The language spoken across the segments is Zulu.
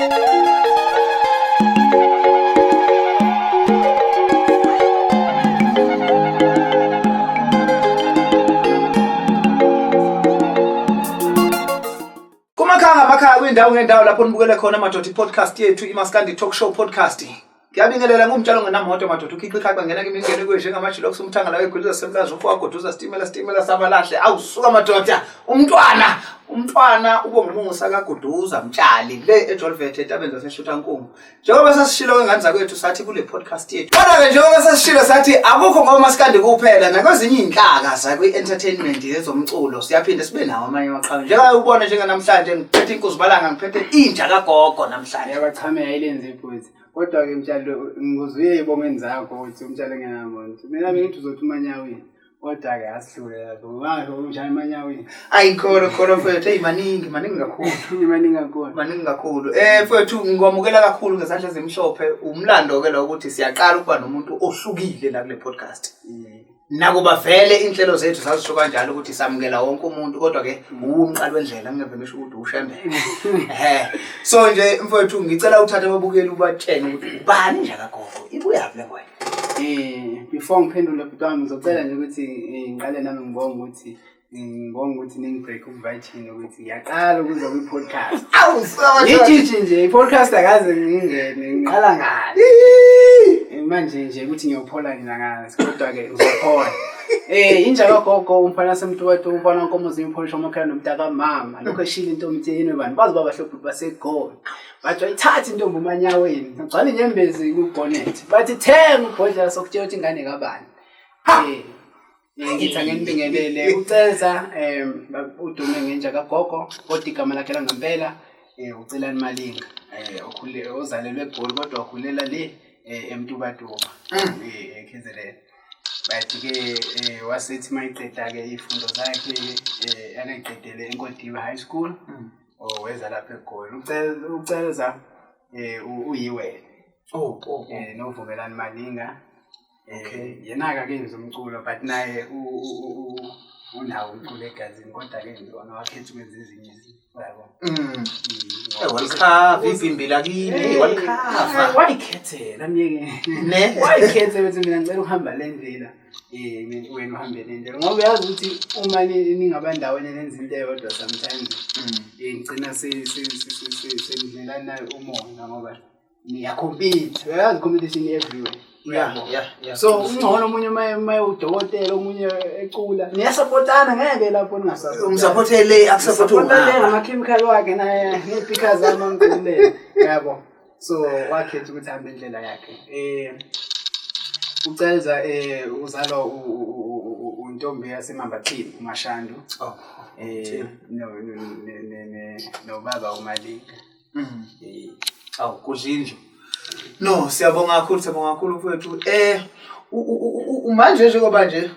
Kumakhaya ngamakhaya kwindawo ngendawo lapho nibukele khona madoda i-podcast yethu iMaskandi Talk Show Podcast. Ngiyabingelela ngumtshalo ngenamoto madoda ukhiqi ikhaqha ngena kimi ngene kuye njengamajilo umthangala wegwiliza semlazi umfo wagoduza sitimela sitimela sabalahle awusuka madoda umntwana umntwana ubongumusa kaGuduza Mtshali le eJolvet entabeni zaseShuthankungu. Njengoba sasishilo ngengane zakwethu sathi kule podcast yethu. Kodwa ke njengoba sasishilo sathi akukho ngoba masikandi kuphela nakwezinye izinhlaka zakwi entertainment yezomculo siyaphinde sibe nawo amanye amaqhawe. Njengoba ubona njenganamhlanje ngiphethe inkuzibalanga ngiphethe inja kagogo namhlanje. Yabachame ayilenze ibhuti. Kodwa ke mtshalo ngikuzuye ibongeni zakho ukuthi umtshalo ngenamuntu. Mina bengithi uzothi umanyaweni. Kodwa-ke asihlule lapho. Ngasho umshaya emanyaweni. Ayi khona khona mfethu, hey maningi maningi kakhulu. Maningi kakhulu. Maningi kakhulu. Mfethu ngikwamukela kakhulu ngezandla ezimhlophe. Umlando ke lo ukuthi siyaqala ukuba nomuntu ohlukile la kule podcast. Nakuba vele inhlelo zethu zazisho kanjalo ukuthi samukela wonke umuntu kodwa ke uwumqali wendlela ngingeve ngisho ukuthi ushembe. Ehhe. So nje mfethu ngicela uthathe ababukeli ubatshene ukuthi ubani nje kagogo. Ibuyaphi le ngwenya? Before ngiphendule bhuti wami ngizocela nje ukuthi ngiqale nami ngibonge ukuthi ningibreak ubuvirgin ukuthi ngiyaqala ukuza kwi-podcast. Awu sawa. Ngijiji nje i-podcast akaze ngingene ngiqala ngale. Manje nje ukuthi ngiyophola nina ngazi kodwa-ke ngizophola. Inja kagogo umfana semtuwatu umfana nkomo zimpholisha umakhelwane nomntaka mama lokho eshila intombi ithini bantu bazi babahle bhuti basegoli. Bathi ayithathe intombi umanyaweni ngagcwala inyembezi kubhonet bathi thenga ubhodlela sokutshela ukuthi ingane kabani. Ngithi angenibingelele uCeza udume ngenja kagogo kodwa igama lakhe langempela uCelani Malinga okhule ozalelwe eGoli kodwa wakhulela le eMtubatuba eKZN. But-ke wasethi mayiqeda-ke iy'fundo zakhe akayiqedele eNkodiwe High School weza lapha eGoli. Uceza uyiwele noVumelani Malinga. Yena-ke akenzi umculo but naye unawo umculo egazini kodwa akenzi wona wakhetha ukwenza ezinye izinto yabo. Walikhava ivimbi lakini walikhava. Wayikhethela myeke. Ne? Wayikhethela ukuthi mina ngicela ukuhamba le ndlela. Wena uhambe le ndlela ngoba uyazi ukuthi uma ningabandawonye nenza into eyodwa sometimes ngigcina senidlelana umona ngoba niyacompete. Uyazi competition everywhere. So ungcono omunye uma udokotela omunye ecula niyasupportana ngeke lapho ningasupportani. Umsupportele akusupport Umsupportele ngama-chemical wakhe naye ngey'pika zami amculele yabo. So wakhetha ukuthi ahambe indlela yakhe. Uceza uzalwa untombi yaseMambathini uMashandu. Nobaba uMalinga. Awu kudlindlu. No, siyabonga kakhulu, siyabonga kakhulu mfowethu. Manje njengoba nje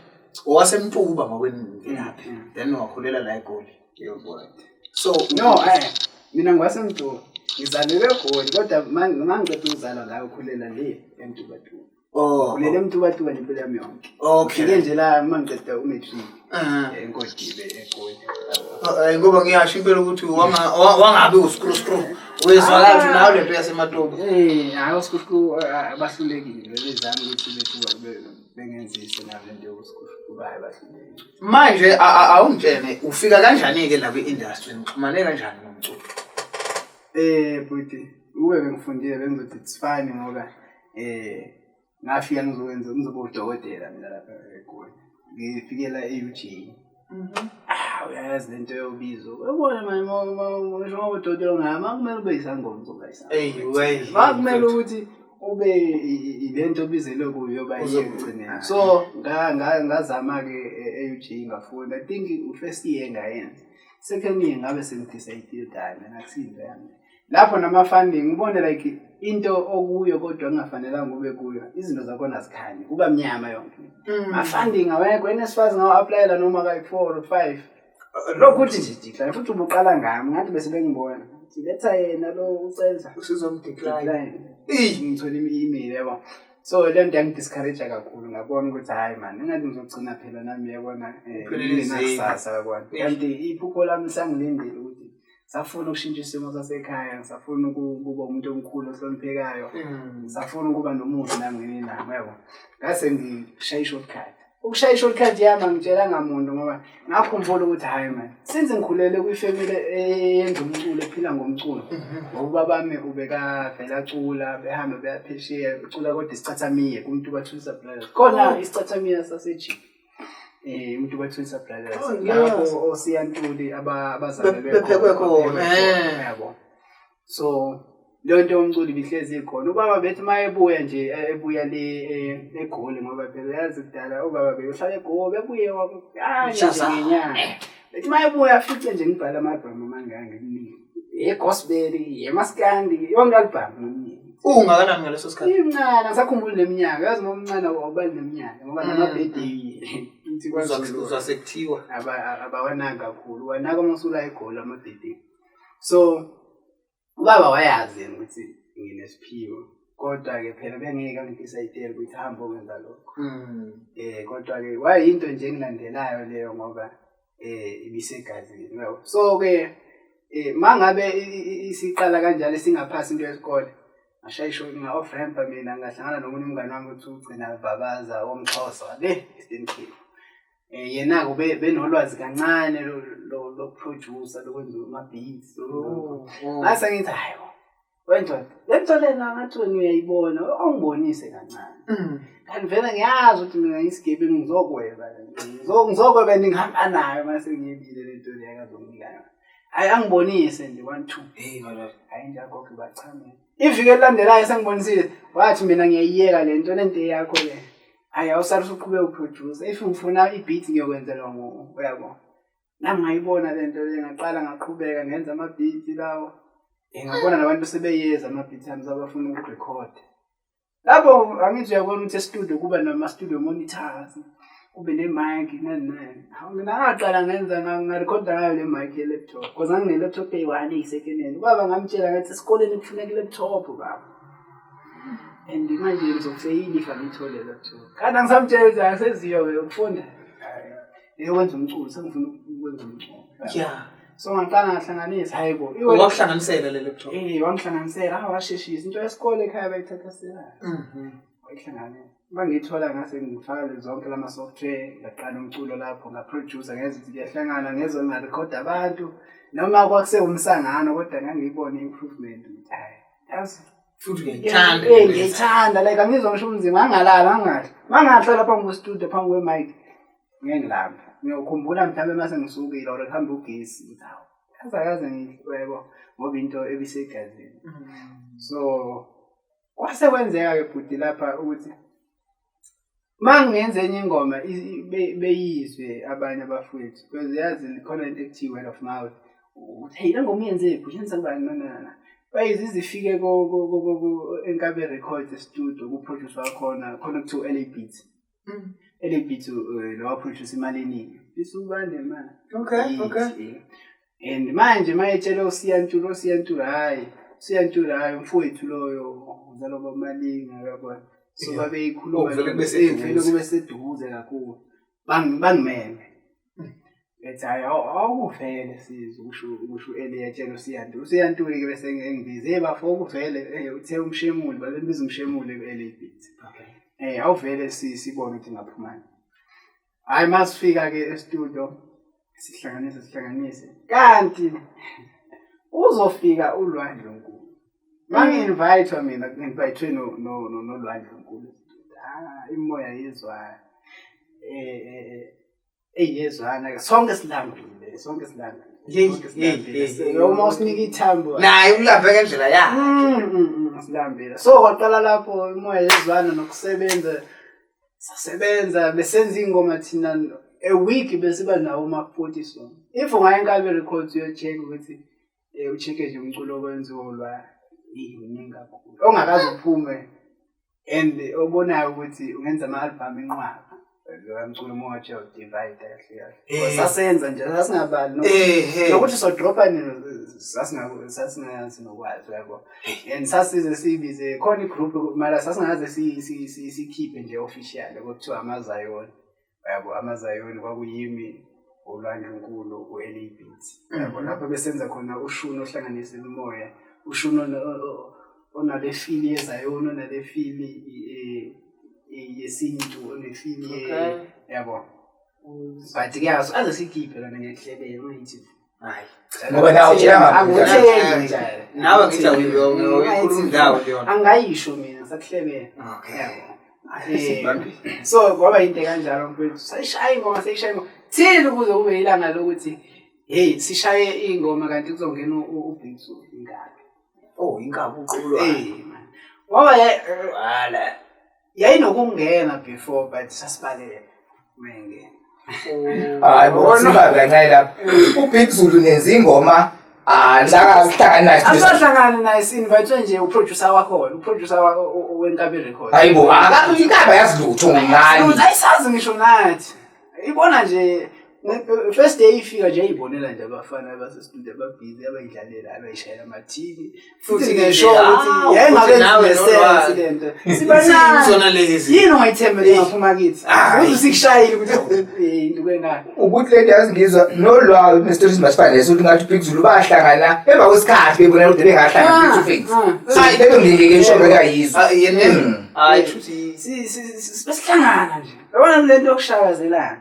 owasemtuba ngokwemvelaphi then wakhulela la eGoli. Yebo. So no, mina ngwasemtuba. Ngizalelwe eGoli kodwa mangiceda ukuzalwa la ukhulela le eMtubatuba. Khulele eMtubatuba nje impilo yami yonke. Ngike nje la mangiceda umatric. ENkodibe eGoli. Ngoba ngiyasho impela ukuthi wangabe uskru skru. Wezwakala ukuthi nawe lento yaseMatobo. Hayi uskru skru bahlulekile bezama ukuthi bethuka bengenzise nayo lento yokuskru skru baye bahlulekile. Manje awungitshene ufika kanjani ke la kwi-industry nixhumane kanjani nomculo? Bhuti, ube bengifundile bengizothi it's fine ngoba ngafika ngizokwenza ngizoba udokotela mina lapha eGoli. Ngifikela e-UJ. Uyayazi lento yobizo. Uyabona manje ngisho ngoba udokotela ungama kumele ube isangoma uzoba isangoma. Ey, wey. Makumele ukuthi ube lento obizelwe kuyo yoba iyegcineni. So ngazama-ke e-UJ ngafunda. I think first year ngayenza. Second year ngabe sengidecide hayi mina akusinto yami. Lapho nama-funding ngibone like into okuyo kodwa kungafanelanga ube kuyo izinto zakhona azikhanyi kuba mnyama yonke. Ma-funding awekho NSFAS ngawa-applyela noma kayi-4 or 5. Lokhu uthi nje decline futhi ubuqala ngami ngathi bese bengibona. Letha yena lo uCeza. Usizomdecline. Ngithola i-email yabo. So le nto yangidiscourage kakhulu ngabona ukuthi hayi man engathi ngizogcina phela nami yabona Uphelele ezeni. ngingakusasa yabona. Kanti iphupho lami sangilindile ukuthi Ngisafuna ukushintsha isimo sasekhaya, ngisafuna ukuba umuntu omkhulu ohloniphekayo. Ngisafuna ukuba nomuzi nami ngininawo, yabo. Ngase ngishaya i-shortcut. Ukushaya i-shortcut yami angitshelanga muntu ngoba ngakhumbula ukuthi hhayi man, since ngikhulele kwifemili eyenza umculo, ephila ngomculo. Ngoba ubaba wami ubekavele acula, behambe beya phesheya, becula kodwa isicathamiya kuMtuba Thulisa Brothers. Khona isicathamiya saseJiki. uMtuba Thulisa Brothers. Oh, yes. Lapho oSiya Ntuli abazalelwe Bephekwe khona, bephekwe eh. yabo. So leyo nto yomculo ibihlezi ikhona. Ubaba bethi uma ebuya nje ebuya le eGoli, ngoba phela yazi kudala ubaba beyohlala eGoli, bebuye kanye nje Mshazana. ngenyanga. Bethi uma ebuya afice nje ngibhala ama-album amangaka ngimnike. Ye-gospel, yemaskandi, yonke album ngimnike. Ungakanani ngaleso sikhathi? Imncane, angisakhumbuli neminyaka. Yazi uma umncane awubali neminyaka ngoba nama-birthday ithi kwaZulu Uzwa sekuthiwa. abawanaki kakhulu. Wanaka uma usula eGoli ama-birthday. So ubaba wayazi yena ukuthi nginesiphiwo, kodwa-ke phela bengeke angidecide ukuthi hamba okwenza lokho. Kodwa-ke wayinto nje engilandelayo leyo ngoba ibisegazini, uyabo. So-ke mangabe isiqala kanjalo singaphasi into yesikole, ngashaya isho nga-off ramp mina, ngahlangana nomunye umngane wami ukuthi ugcina vabaza womxhosa le Eastern Cape. Yena-ke benolwazi kancane lokuproducer, lokwenza ama-beats. Ngase ngithi hayi bo, wendoda, le nto lena ngathi wena uyayibona, awungibonise kancane. Kanti vele ngiyazi ukuthi mina ngisigebengu ngizokweba le nto. Ngizokweba ngihamba nayo mase ngiyebile le nto le akazonginika yona. Hhayi angibonise nje 1 2. Hey madoda. Hhayi nje agogo bachamile. Iviki elilandelayo sengibonisile, wathi mina ngiyayiyeka le nto, lento yakho le. Hhayi awusale usuqhubeka uproduce. If ngifuna i-beat ngiyokwenzelwa nguwe, uyabo. Nami ngayibona le nto le, ngaqala ngaqhubeka ngenza ama-beat lawo. Ngabona nabantu sebeyeza ama-beat ami abafuna ukurekhoda. Lapho angithi uyabona ukuthi e-studio kuba nama-studio monitors, kube ne-mic nani nani. Hawu, mina ngaqala ngenza ngarekhoda ngayo le mic ye-laptop, because ngangine-laptop eyi-one eyi-second hand. Ubaba ngamtshela ngathi esikoleni kufuneka i-laptop baba. And manje ngizofeyila if angiyithole le laptop. Kanti angisamtshela ukuthi akaseziyo-ke ukufunda. Hhayi, eyokwenza umculo, sengifuna ukwenza umculo. Yeah. So ngaqala ngahlanganisa, hayi bo. Wakuhlanganisela le laptop. Wangihlanganisela, hawu washeshisa. Into yesikole ekhaya bayithatha serious. Wayihlanganisa. Uma ngiyithola ngase ngifaka zonke lama software, ngaqala umculo lapho, ngaproducer, ngenza ukuthi kuyahlangana, ngezwa ngarekhoda abantu. Noma kwakusewumsangano kodwa ngangiyibona i-improvement ukuthi hayi, yazi. Futhi ngiyayithanda. Ngiyayithanda, like angizwa ngisho umzimba, ngangalala, ngangadla. Mangahlala phambi kwe-studio, phambi kwe-mic, ngeke ngilambe. Ngiyokhumbula mhlawumbe mase ngisukile or kuhambe ugesi, ukuthi hawu, yazi akaze ngiyebo, ngoba into ebisegazini. So kwase kwenzeka-ke bhuti lapha ukuthi uma ngingenza enye ingoma beyizwe abanye abafowethu, because yazi khona into ekuthiwa word of mouth, ukuthi hey le ngoma uyenze phi, uyenza kubani, na, na, na. Bayize izifike eNkabe Records studio kuproducer wakhona, khona kuthiwa LA Beats. LA Beats lo waproduce imali eningi. Isuka nemali. Okay, Yes, okay. yeah. And manje mayetshela uSiya Ntuli, uSiya Ntuli hhayi, uSiya Ntuli hhayi umfowethu loyo uzalwa kwaMalinga, uyabona. So Yeah. babeyikhuluma Oh, vele kube vele seduze. kube seduze kakhulu. Bangimeme. Ethi hhayi, awukuvele sizwe, kusho u-Eli etshela uSiya Ntuli. uSiya Ntuli-ke bese engibiza, hey bafo, awukuvele, uthe umshemuli, babembiza umshemuli ku-L A Beats. Okay. Awuvele sibone ukuthi ngaphumani. Hhayi, masifika-ke e-studio, sihlanganise, sihlanganise. Kanti uzofika uLwandle Nkulu. Mangi-invite-wa mina, ngi-invite-we noLwandle Nkulu. Imoya yezwana. Eyezwana. Sonke silambile, sonke silambile. Yeyi, Sonke silambile. yeyi, yeyi, So, uma usinika ithambo, Naye ulambe ngendlela yakhe. Silambile. So kwaqala lapho imoya yezwana nokusebenza. Sasebenza besenza ingoma thina a week besiba nawo ama 40 song. If ungaya eNkabe Records uyocheck ukuthi ucheck nje umculo okwenziwa ulwa muningi kakhulu. Ongakaze uphume and obonayo ukuthi ungenza ama-album enqwaba. Lo mculo uma ungathi uyawudivide kahle kahle. Sasenza nje, sasingabali nokuthi sodropa nini, sasingazi nokwazi, uyabo. And sasize siyibize khona i-group, mara sasingaze sikhiphe nje official okuthiwa amaZayoni. Uyabo, amaZayoni kwakuyimi, uLwandlunkulu u-LA Beats. Yabo, lapho besenza khona ushuni ohlanganisa imimoya, ushuni onale feel yezayoni, onale feel yesintu, one-feel yabo. But ke aze sikhiphe lana ngiyakuhlebela ungayithi. Hayi. Ngoba nawe utshela Anguthengi njalo. Nawe ngithi awuyikhuluma indawo leyona. Angayisho mina sakuhlebela. Okay. Yabo. So kwaba into kanjalo mfowethu. Sayishaya ingoma, sayishaya ingoma. Thini ukuze kube ilanga lokuthi hey sishaye ingoma kanti kuzongena uBig Zulu inkabi. Oh, inkabi uqulu lwayo. Eh man. Ngoba Wala. yayinokungena before but sasibaleka mayengena. Hayi bo, sibabe kancane lapha. UBig Zulu nenza ingoma anihlangani naye studio. Asahlangana naye si-invite nje uproducer wakhona, uproducer weNkabi Records. Hayi bo, inkabi ayazi lutho ngani. Ayisazi ngisho nathi. Ibona nje first day ifika nje ayibonela nje abafana basestudio ababhizi abayidlalela abayishayela amathini. Futhi ngisho ukuthi yayingakenzi nawe nesense nolwazi. lento. Sibancane. Zona lezi. Yini ongayithemba njengaphuma kithi? Hayi. Uze sikushayile ukuthi into kwengane. Ukuthi lento yazi ngizwa nolwayo nesitory masifane leso ukuthi ngathi uBig Zulu bahlangana emva kwesikhathi bebona ukuthi bengahlangana face to face. So lento ngeke ngisho ngakayizwa. Ah, yena. Hayi, shuthi Besihlangana nje. Yabona le nto yokushakazelana.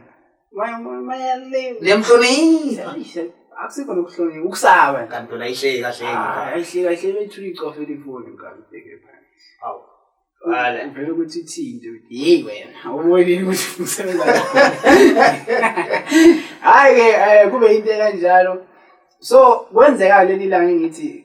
Maya le. nemhlonipha. Akusikho nokuhlonipha, ukusaba nje. Kanti phela ayihleki kahle. Hayi, ayihleki kahle bethula icofe elifoni nkabi ibheke phansi. Hawu. Wala. Uvele ukuthi ithinte uthi hey wena awubonile ukuthi usebenza kanjani." Hhayi ke kube into ekanjalo. So kwenzeka leli langa engithi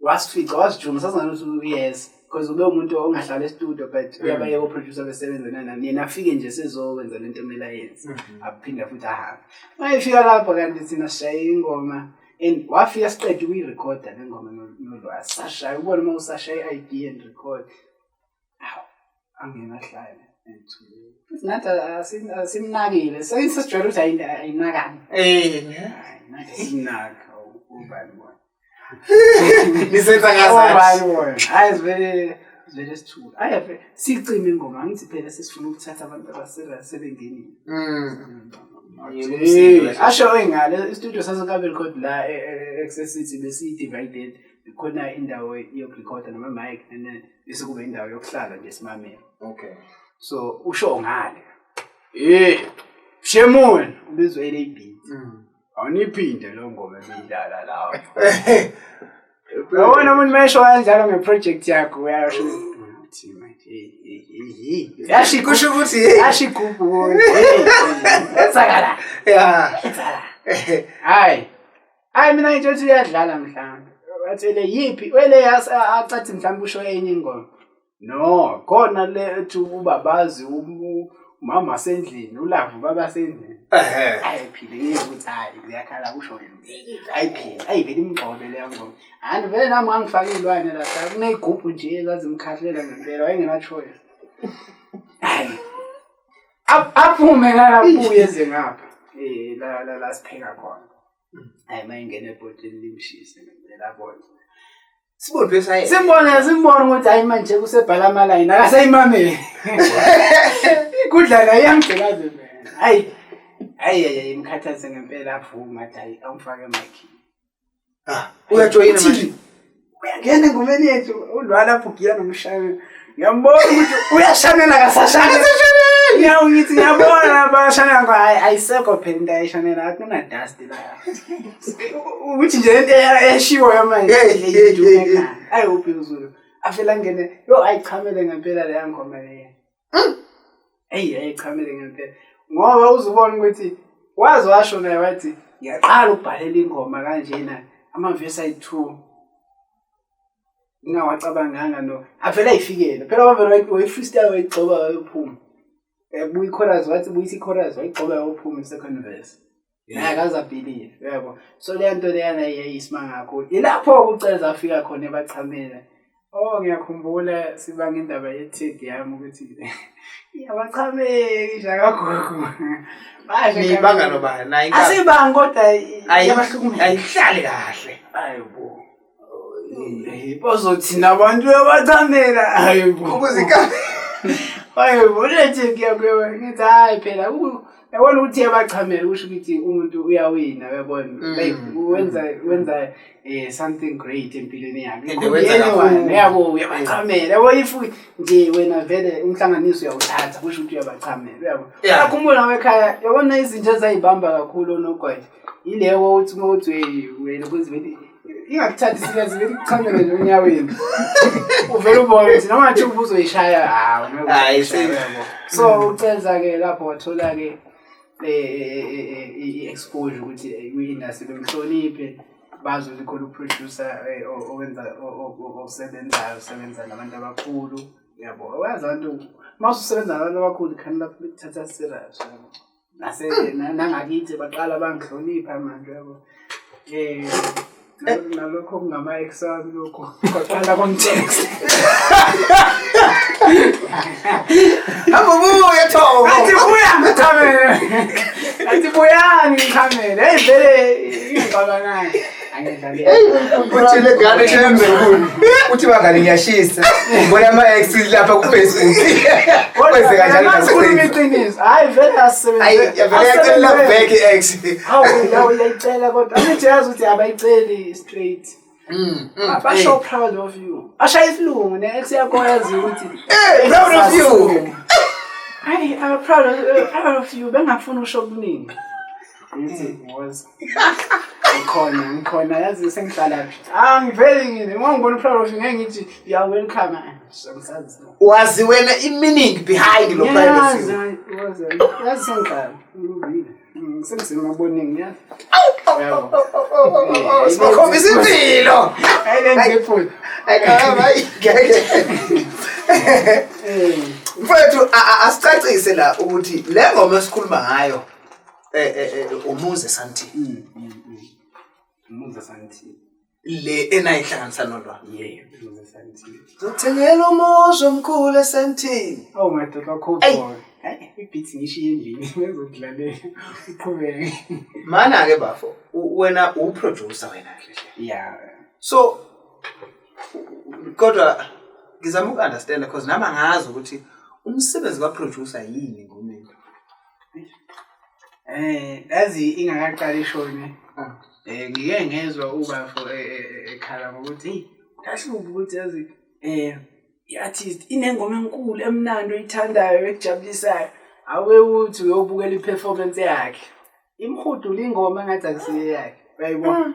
wasifica wasijuma sasingani ukuthi uyeza because ube umuntu ongahlala e-studio but uyabayeka o-producer besebenza nani yena afike nje sezokwenza lento emele ayenze aphinda futhi ahambe. Uma efika lapho kanti thina sishaye ingoma and wafika siqede ukuyirekhoda le ngoma noLwazi sashaya ubone uma usashaya i-idea and record. Awu, angenahlale ethule. Futhi nathi asimnakile sesijwayele ukuthi ayinakani. Hayi, nathi asimnaki ubani bona. Nisenza ngazathi. Obani bona. Hayi sivele sivele sithule. Hayi vele sicime ingoma angithi phela sesifuna ukuthatha abantu abaserious sebengenile. Asho engale istudio saseNkabi Record la e-Access City besiyi-divided khona indawo yokurekhoda noma mic and then bese kube indawo yokuhlala nje simamele. Okay. So usho ngale. Shemon ubizwe LAB. Awuniphinde lo ngoma ebidlala lapho. Yabona umuntu mayesho kanjalo ngeproject yakho uyasho uthi manje hey hey. Yasho Kusho ukuthi hey. yasho igubhu. Enzakala. Yeah. Hayi. Hayi mina ngitsho ukuthi uyadlala mhlawumbe. Wathi le yiphi? Wele acathi mhlawumbe usho enye ingoma. No, khona le ethi ubabazi umama sendlini, ulavu baba sendlini. Hayi phile ngizwe ukuthi hayi ziyakhala kusho yena. Hayi phile, hayi vele imgxobe leya ngoma. Hayi vele nami ngangifaka iy'lwane lapha kuney'gubhu nje ezazimkhahlela ngempela wayengena choice. Hayi. Aphume ngalapho eze ngapha. La la la sipheka khona. Hayi mayingena ebhodini limshise ngempela abone. Sibone bese ayi. Simbone ukuthi hayi manje kusebhala amalayini akasayimameli. Kudla la iyangigqilaza mina. Hayi. Hayi hayi imkhathaze ngempela avuma athi hayi awumfake emakhini. Ah, uyajoyina manje. Uyangena engomeni yethu ulwa lapho ugiya nomshayeli. Ngiyambona ukuthi uyashanela akasashanela. Ngiyawu ngithi ngiyabona lapha ashanela ngo hayi ayisekho phela into ayishanela akuna dust la. Ukuthi nje lento eyashiwoyo manje. Hey, hey, hey, hey. Hayi uphi uZulu. Afela ngene yo ayichamele ngempela leya ngoma leya. Hey ayichamele ngempela. Ngoba uzubona ukuthi wazi washo naye wathi ngiyaqala ukubhalela ingoma kanjena amavesi ayi2. Ngingawacabanganga no. Avela ayifikele. Phela wavela wayi freestyle wayigxoba wayophuma. Buyi chorus wathi buyisa i-chorus wayigxoba wayophuma i-second verse. Naye akazabhilive yabo. So le nto leyana yayisimanga kakhulu. Ilapho uCeza afika khona ebachamela. Oh ngiyakhumbula sibanga indaba ye-tag yami ukuthi iyabachameki nje akagugu. Basho Nibanga nobani naye inkabi. Asibanga kodwa iyabahlukumeza. Ayihlali kahle. Hayibo. Bazothina abantu uyabachamela. Hayibo. Ukuze inkabi. Wayebona nje kuyakuya ngithi hayi phela yabona ukuthi iyabachamela, kusho ukuthi umuntu uyawina, uyabona, like wenza something great empilweni yakhe. And wenza Anyone, kakhulu. yabo, uyabachamela, yabo, if nje wena vele umhlanganiso uyawuthatha, kusho ukuthi uyabachamela, uyabo. Akhumbula ekhaya, yabona izinto ezayibamba kakhulu onogwayi ileyo uthi uma uthi wena kuze vele ingakuthathi isikhathi, vele ikuchamele nje onyaweni, uvele ubone ukuthi noma ngathi ubuzoyishaya, hawu, ngeke Hayi, uzoyishaya, yabo. So ucenza-ke lapho wathola-ke i-exposure ukuthi kwi-industry bemhloniphe, bazi ukuthi khona u-producer owenza osebenzayo, usebenza nabantu abakhulu, yabo. Wazi abantu uma ususebenza nabantu abakhulu khani lapho bekuthatha serious, yabo. Nase nangakithi baqala bangihlonipha manje, yabo. Nalokho kungama-ex wami, lokho kwaqala kwangitext. Hamba ubuye, Thoko. Athi buya ngichamele. Athi buyani ngichamele. Hey, vele ingixabanayo. Angidlali. Uthi le ngane shembe, uthi bangani ngiyashisa, ngibona ama-ex lapha ku-Facebook, kwenzeka kanjani? Masikhuluma iqiniso. Hayi vele asisebenze. Ayi, yavele yacela back i-ex. Hawu, la uyayicela kodwa. Angithi yazi ukuthi abayiceli straight. Basho proud of you. Ashaya isilungu ne-ex yakho, yazi ukuthi Hey, proud of you. Hayi, I'm proud of you. Bengafuni usho kuningi. Ngithi ngoza. Ngikhona, yazi sengihlala phi. Ah, ngivele ngine. Uma ngibona proud of you ngeke ngithi you are welcome. Angisazi. Wazi wena i-meaning behind lo proud of you. Yazi, yazi sengihlala. Ngivile. Sengisemaboneni yazi. Yabo. Sibakhombisa impilo. Hayi, le nje Hayi, ngeke. Eh. Mfowethu, asicacise la ukuthi le ngoma esikhuluma ngayo umuze santi. Umuze santi. Le enayihlanganisa nolwa. Yeah, umuze santi. Zokuthengela umuzi omkhulu esentini. Oh my God, kakhulu. Ayi. Hayi, i-beat ngishiye endlini ngizokudlalela. Uqhubeke. Mana ke bafo, wena u-producer wena hle. Yeah. So kodwa ngizama uku-understand because nami angazi ukuthi umsebenzi ka-producer yini ngomeni. Yazi ingakaqali ishone. Ngike ngezwa ubafo ekhala ngokuthi hey, kuyahlupha ukuthi yazi i-artist inengoma enkulu emnandi oyithandayo ekujabulisayo. Awe uthi uyobukela i-performance yakhe. Imhudula ingoma engathi akusiye yakhe. Uyayibona?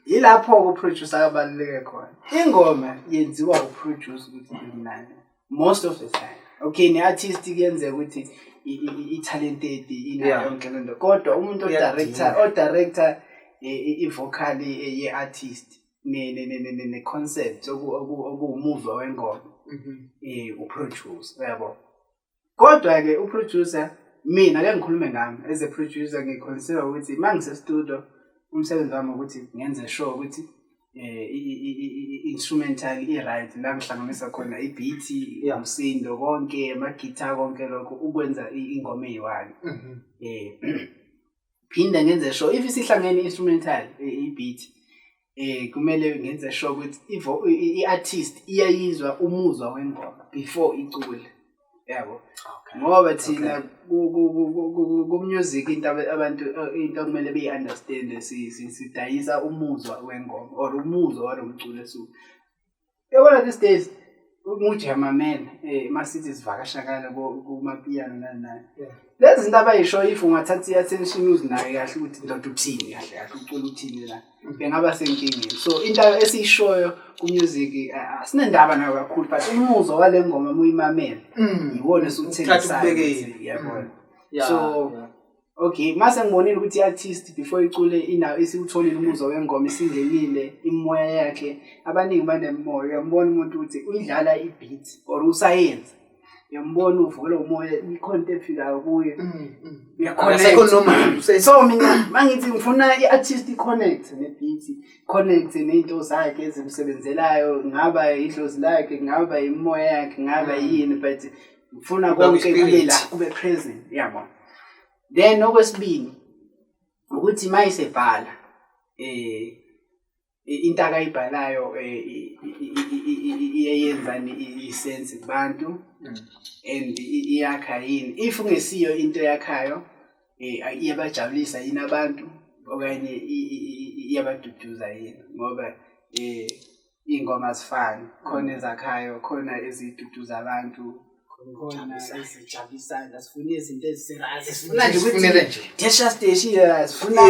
Yilapho-ke u-producer abaluleke khona. Ingoma yenziwa u-producer ukuthi ibe mnandi most of the time. Okay, ne-artist kuyenzeka ukuthi i-talented inayo yonke le nto, kodwa umuntu Uyadinga. o-director i-vocal ye-artist ne-concept okuwumuzwa wengoma u-producer, uyabo. Kodwa-ke u-producer, mina ake ngikhulume ngami as a producer, ngi-consider ukuthi uma ngise-studio umsebenzi wami ukuthi ngenze sure ukuthi i-instrumental i-right, la ngihlanganisa khona i-beat, umsindo konke, ama-guitar, konke lokho ukwenza ingoma eyi-one. Phinda ngenze sure if isihlangene i-instrumental, i-beat, kumele ngenze sure ukuthi i-artist iyayizwa umuzwa wengoma before icule, yabo, ngoba thina ku-music into abantu into okumele beyi-understand, sidayisa umuzwa wengoma or umuzwa walo mculo esuke yabona. These days ngujamamela masithi sivakasha kale kumapiyano nani nani, lezi zinto abayishoyo, if ungathatha i-attention uzinake kahle ukuthi ndoda uthini kahle kahle, ucula uthini la, bengaba senkingeni. So into esiyishoyo ku-music asinendaba nayo kakhulu, but umuzwa wale ngoma uma uyimamele iwona esiwuthengisayo. Uthatha ukubekile. Ukuthi, yabona. So okay, mase ngibonile ukuthi i-artist before icule inayo isiwutholile umuzwa wengoma, isingenile imoya yakhe. Abaningi banemoya, uyambona umuntu ukuthi uyidlala i-beat or usayenza, uyambona uvukela umoya, ikhona into efikayo kuye, uya-connect. Akasekho normal. So mina mangithi ngifuna i-artist i-connect ne-beat, connect ney'nto zakhe ezimsebenzelayo, ngaba idlozi lakhe, ngaba imoya yakhe, ngaba yini, but ngifuna Kuba konke kube kwi-spirit. la, kube present, yabo. Then okwesibili ukuthi mayisebhala Into akayibhalayo iyeyenzani i-sense kubantu and iyakha yini. If ungesiyo into eyakhayo, iyabajabulisa yini abantu okanye iyabaduduza yini, ngoba iy'ngoma azifani, khona ezakhayo, khona eziduduza abantu, khona ezijabulisayo. Asifuni izinto ezi-serious, sifuna nje ukuthi desha steshi, sifuna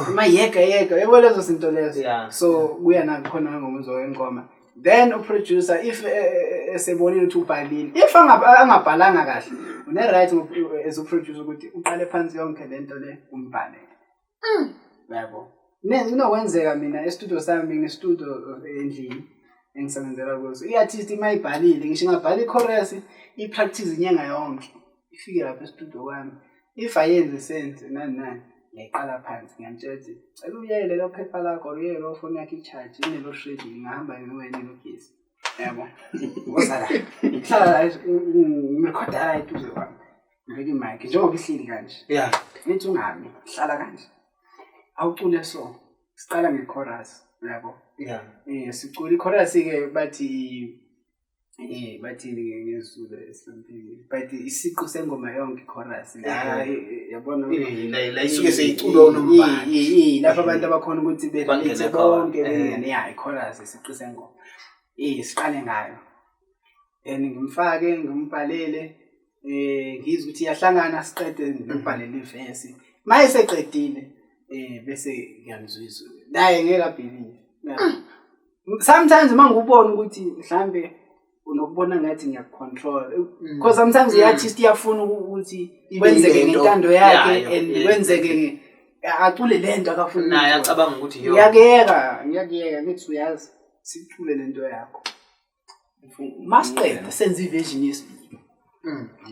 amayega yega, yebo, lezo zinto lezo. So kuya nakhona ngomuzwa wengoma. Then u-producer, if esebonile ukuthi ubhalile, if angabhalanga kahle, une-right as u-producer ukuthi uqale phansi yonke lento le umbhalele, yabo. Kunokwenzeka mina e-studio sami, ngine-studio endlini engisebenzela kuso, i-artist uma ibhalile, ngisho ingabhala i-chorus, i-practice inyanga yonke, ifike lapha e-studio kwami, if ayenzi sense nani nani, ngiyayiqala phansi, ngiyamtshela ukuthi cela uyeke lelo phepha lakho, uyeke leyo foni yakho i-charge inelo shred, ngingahamba ngiwena nogesi, yabo, woza la, hlala la, ngimrekhoda la eduze kwami, ngibeke i-mic njengoba ihleli kanje, ngithi ungami, hlala kanje, awucule. So siqala nge-chorus, yabo. Sicula i-chorus-ke, bathi bathini ngesiZulu esihloniphekile, but isiqu sengoma yonke i-chorus, yabona. La isuke seyiculwa unombali. Lapho abantu abakhona ukuthi be-relate bonke, bengene, ya, i-chorus isiqu sengoma. Siqale ngayo, then ngimfake, ngimbhalele, ngizwe ukuthi iyahlangana, siqede, ngimbhalele ivesi. Uma eseqedile, bese ngiyamzwisa, naye ngeke a-believe. Sometimes uma ngikubona ukuthi mhlambe unokubona ngathi ngiyaku-control, because sometimes i-artist iyafuna ukuthi kwenzeke ngentando yakhe and kwenzeke acule le nto akafuna. Naye acabanga ukuthi iyo. Ngiyakuyeka, ngiyakuyeka, ngithi uyazi, sicule le nto yakho, masiqeda senze i-version yesibili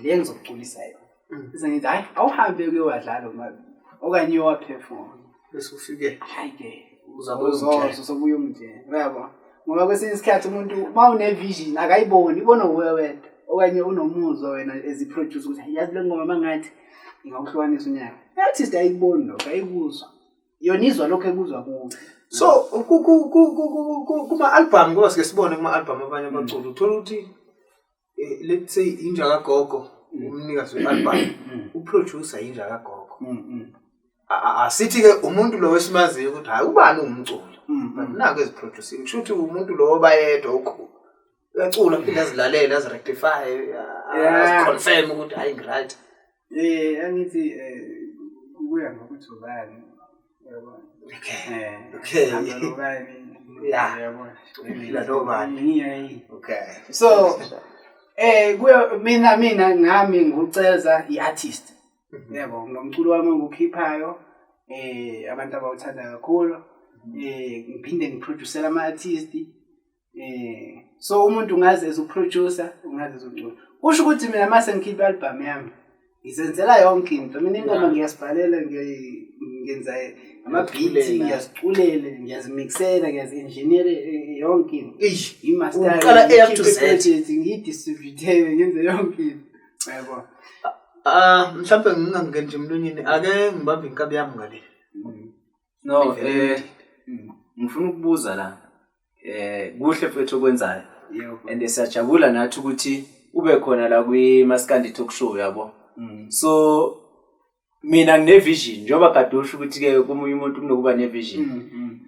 le ngizokuculisa yona, bese ngithi hhayi, awuhambe kuyowadlala omabili okanye uyowa-perform. Bese ufike. Hayi-ke. Uzabuya umtshela. Uzobuya umtshela, uyabo, ngoba kwesinye isikhathi umuntu uma une-vision akayiboni, ibona wuwe wedwa, okanye unomuzwa wena as i-producer ukuthi yazi le ngoma mangathi ingawuhlukanisa unyaka. I-artist ayikuboni lokho, ayikuzwa, yona izwa lokho ekuzwa kuwe. So kuma-album, ngoba sike sibone kuma-album abanye abaculi, uthola ukuthi let's say Inja Kagogo, umnikazi we-album, u-producer Inja Kagogo. Asithi-ke umuntu lo wesimaziyo ukuthi hhayi, ubani uwumculi, but naku ezi-produce, kusho ukuthi umuntu lo bayedwa ukhulu uyacula, aphinde azilalele, azi-rectify, azi-confirm ukuthi hhayi, ngi-right. Angithi kuya ngokuthi ubani, yabo. Hamba nobani. Yabo. Uphila nobani. So kuya mina ngami nguceza i-artist. Yabo, ngomculo wami engiwukhiphayo, abantu abawuthanda kakhulu. Ngiphinde ngi-producele ama-artist. So umuntu ungaze as u-producer, ungaze as umculi. Kusho ukuthi mina mase ngikhipha i-album yami, ngizenzela yonke into. Mina ingoma ngiyasibhalela, ngenza ama-beat, ngiyaziculela, ngiyazimixela, ngiyazi-engineer yonke into. Eish, I-master, uqala A up to Z. Ngiyi-distribute, ngenze yonke into. Yabo. Ah, mhlawumbe ngingangeni nje emlonyeni, ake ngibambe inkabi yami ngale. No, ngifuna ukubuza la. Kuhle mfethu okwenzayo. Yebo. And siyajabula nathi ukuthi ube khona la kwi Maskandi Talk Show, yabo. So mina ngine vision, njengoba kade usho ukuthi ke komunye umuntu kunokuba ne vision.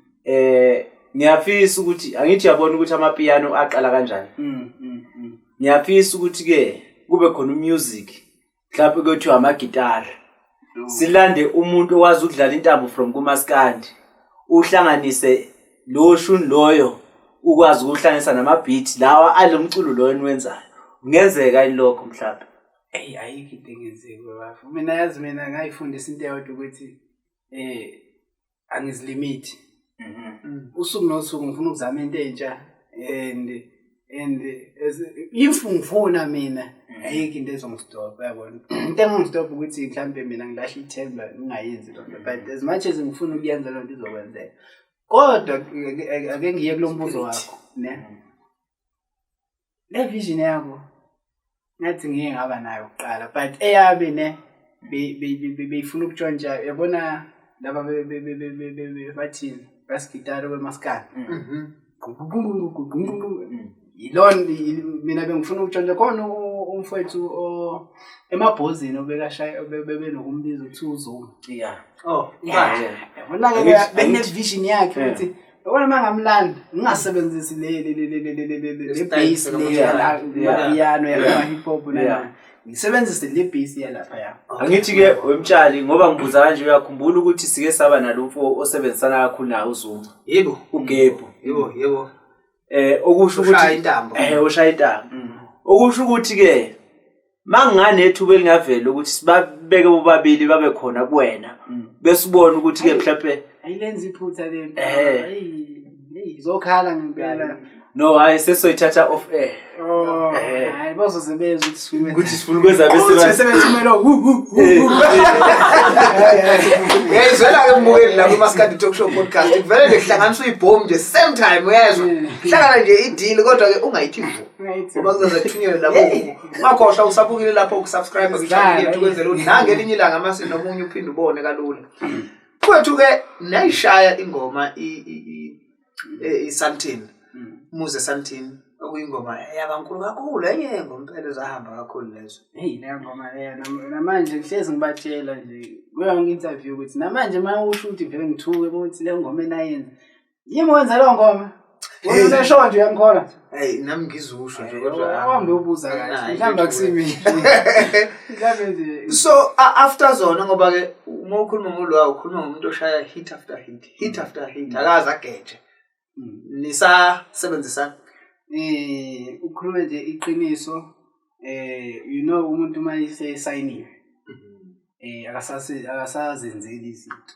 Ngiyafisa ukuthi, angithi uyabona ukuthi amapiano aqala kanjani. Ngiyafisa ukuthi ke kube khona u-music, mhlawumbe kuthiwa amagitara. Silande umuntu owazi ukudlala intambo from kumaskandi. Uhlanganise lo shuni loyo, ukwazi ukuhlanganisa nama-beat lawa alomculo loyo eniwenzayo. Kungenzeka yini lokho mhlawumbe? Eyi, ayikho into engenzeki bafo. Mina yazi, mina ngayifundisa into eyodwa ukuthi angizilimithi. Usuku nosuku ngifuna ukuzama into entsha and as if ngifuna mina, ayikho into ezongistopha, yabona. Into engangistopha ukuthi mhlambe mina ngilahle ithemba, ngingayenzi loo nto, but as much as ngifuna ukuyenza loo nto, izokwenzeka. Kodwa ake ngiye kulo mbuzo wakho ne le vision yakho, ngathi ngike ngaba nayo kuqala, but eyami ne beyifuna ukutshontsha, yabona, laba bathini. Bass guitar wemaskandi. Yilona mina bengifuna ukutshontsha khona umfowethu emabhozini obekashaya bebenokumbiza ukuthi uZuma. Yeah. Oh, Yeah. Yabona ke bene-vision yakhe ukuthi yabona uma ngamlanda ngingasebenzisi le bass le piano ya hip hop nana. Ngisebenzise le bass yalapha ya. Angithi ke wemtshali ngoba ngibuza kanje uyakhumbula ukuthi sike saba nalomfo osebenzisana kakhulu naye uZuma. Yebo. uGebhu. Yebo, yebo. Okusho ukuthi ushaya intambo. Ushaya intambo. Okusho ukuthi ke manginganethuba elingavela ukuthi sibabeke bobabili babe khona kuwena bese ubona ukuthi ke mhlawumbe ayilenza iphutha lento. Hey, izokhala ngempela. No, hayi sesoyithatha off air. Oh, hayi bazosebenza ukuthi sifune ukuthi sifuna ukwenza bese sebethumela. Uyayizwela ke mbukeli la kuMaskandi Talk Show Podcast. Kuvele nje kuhlanganiswa ibhomu nje same time uyezwa. Hlangana nje ideal kodwa ke ungayithi vu. Ngoba kuzoze kuthunyelwe lapho. Ungakhohlwa usabukile lapho ukusubscribe ku-channel yethu kwenzela ukuthi nangelinye ilanga mase nomunye uphinde ubone kalula. Kwethu ke nayishaya ingoma i-Sandton. Muze Sandton okuyingoma yabankulu kakhulu enye ngompela zahamba kakhulu lezo. Hey, leyo ngoma leyo namanje ngihlezi ngibatshela nje kuyo interview ukuthi namanje mawusho ukuthi vele ngithuke ukuthi le ngoma enayenza. Yimi wenza leyo ngoma. Wena usho nje uyangikhola. Hey, nami ngizusho nje kodwa awambe ubuza kahle. Mhlawumbe akusimi. Mhlawumbe nje. So after zona ngoba ke uma ukhuluma ngolwa ukhuluma ngomuntu oshaya hit after hit, hit after hit akaze ageje. Nisasebenzisana ukhulume nje iqiniso you know umuntu uma esayiniwe akasazenzeli izinto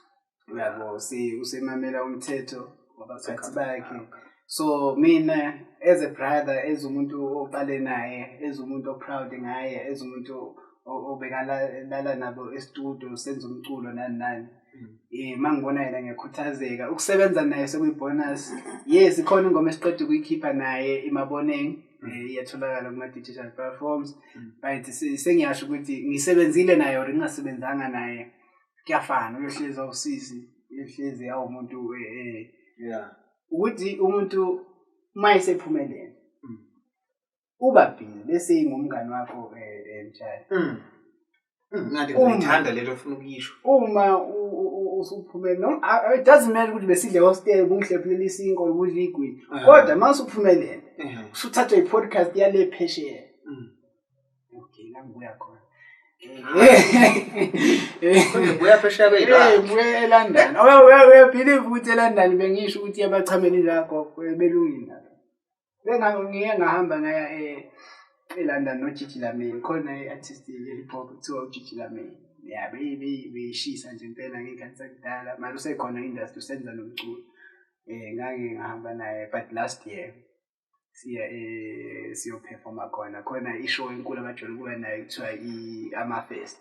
uyabo usemamela umthetho wabaphathi bakhe. So mina as a brother, as umuntu oqale naye, as umuntu oproud ngaye, as umuntu obekalala nabo e-studio senza umculo nani nani, mangibona yena ngiyakhuthazeka ukusebenza naye sekuyibonus. Yes, ikhona ingoma esiqeda ukuyikhipha naye iMaboneng, iyatholakala kuma digital platforms, but sengiyasho ukuthi ngisebenzile naye or ngingasebenzanga naye kuyafana, uyohlezi awusisi, uyohlezi awumuntu yeah ukuthi umuntu uma esephumelele uba busy bese ingumngani wakho mtshali. Ngathi ngithanda lento ofuna ukuyisho. Uma usuphumele no it doesn't matter ukuthi besidle hostel kungihlephulela isinko ukudla igwini, kodwa uma usuphumelele usuthathwa i-podcast yale phesheya. Okay, la ngibuya khona. Kodwa ngibuya phesheya kweyilwa. Ngibuya eLondon. Oh, believe ukuthi eLondon bengisho ukuthi yabachameli lakho belungile lapha. Bengangiye ngahamba ngaya eLondon noGigi Lamini, khona i-artist ye-hip hop kuthiwa uGigi Lamini. Yeah, beyishisa nje impela ngey'khathi zakudala. Manje usekhona industry usenza nomculo. Ngake ngahamba naye but last year siya siyoperforma khona. Khona ishow enkulu abajwayele ukuba nayo kuthiwa i-Amafest.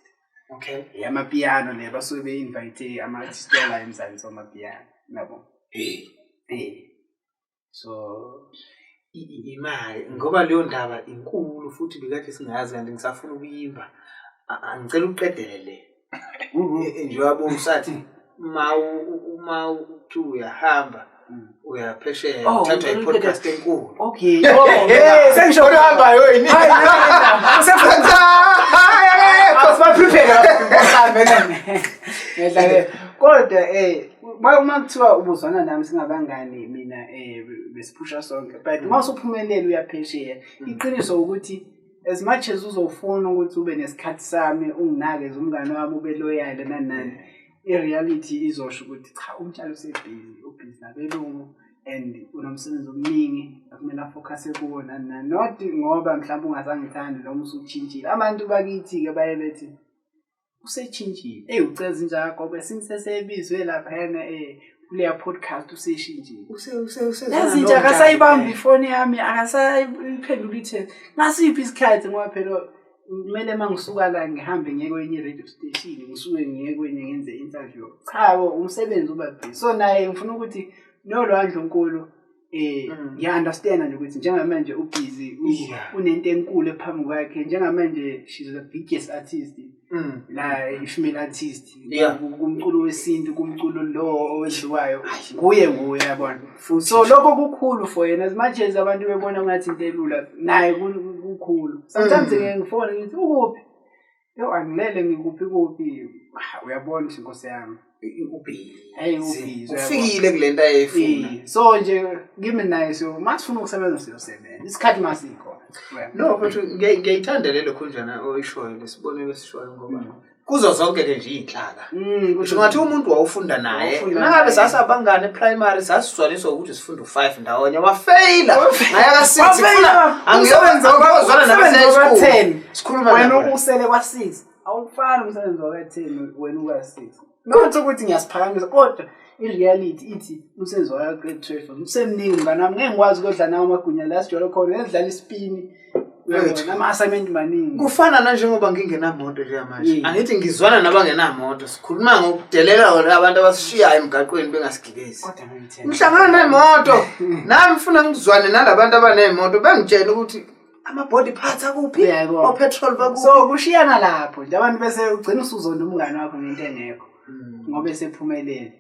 Okay. Amapiano le basuke be-invite ama-artist ala eMzansi amapiano. Nabo. Hey. So imali ngoba leyo ndaba inkulu futhi bekade singayazi kanti ngisafuna ukuyimba. Angicela uqedele le. Njengoba usathi uma uthi uyahamba uyaphesheya uthathwa i-podcast enkulu. Okay. Oh, sengisho uhambayo yini? Usefuna kodwa uma kuthiwa ubuzwana nami singabangani mina besiphusha sonke, but uma usuphumelele uyaphesheya. Iqiniso ukuthi as much as uzofuna ukuthi ube nesikhathi sami unginake umngane wami ube loyal nani nani, i-reality izosho ukuthi cha umtshali usebhizi, ubhizi nabelungu and unomsebenzi omningi akumele afocuse kuwo nani nani, not ngoba mhlawumbe ungazangithandi noma usutshintshile. Abantu bakithi-ke baye bethi usechintshile, uceza inja yakho sesebizwe laphayana kuleya podcast useshintshile. Lezinja akasayibambi ifoni yami, akasayiphendula ithe ngasiphi isikhathi, ngoba phela kumele uma ngisuka la ngihambe ngiye kwenye radio station, ngisuke ngiye kwenye ngenze interview. Cha bo, umsebenzi uba busy. So naye ngifuna ukuthi nolwandle onkulu Ngiya-understand nje ukuthi njengamanje ubhizi unento enkulu ephambi kwakhe, njengamanje she's the biggest artist la, i-female artist kumculo wesintu, kumculo lo owenziwayo nguye nguye, yabona. So lokho kukhulu for yena, as much as abantu bebona ngathi into elula, naye kukhulu. Sometimes ngeke ngifone ngithi ukuphi, yo angilele ngikuphi kuphi, uyabona ukuthi inkosi yami hey ubhizi, ufikile kule nto ayefuna. So nje kimi naye, so masifuna ukusebenza siyosebenza, isikhathi masikho. No, futhi ngiyayithanda lelo khunjana oyishoyo, lesibonelo esishoyo, ngoba kuzo zonke ke nje iy'nhlaka. Ngisho ngathi umuntu wawufunda naye, nangabe sasabangane primary, sasizwaniswa ukuthi sifunda u5 ndawonye, wafeyila ngaya ka6, angiyozwana nabe sikhuluma wena usele kwa6, awufani umsebenzi waka10 wena uka6. Not ukuthi ngiyasiphakamisa, kodwa i-reality ithi umsebenzi waka grade 12 usemningi mngani wami, ngeke ngikwazi ukudla nawo amagunya la sijwayele khona, ngidlala isipini nama-assignment maningi. Kufana nanjengoba ngingenamoto njengamanje, angithi ngizwana nabangenamoto, sikhuluma ngokudelela wona abantu abasishiyayo emgaqweni bengasigibezi. Ngihlangana nemoto nami ngifuna ngizwane nalabantu abaney'moto, bengitshela ukuthi ama-body parts akuphi, o-petrol bakuphi. So kushiyana lapho nje abantu, bese ugcina usuzonda umngane wakho ngento engekho ngoba esephumelele.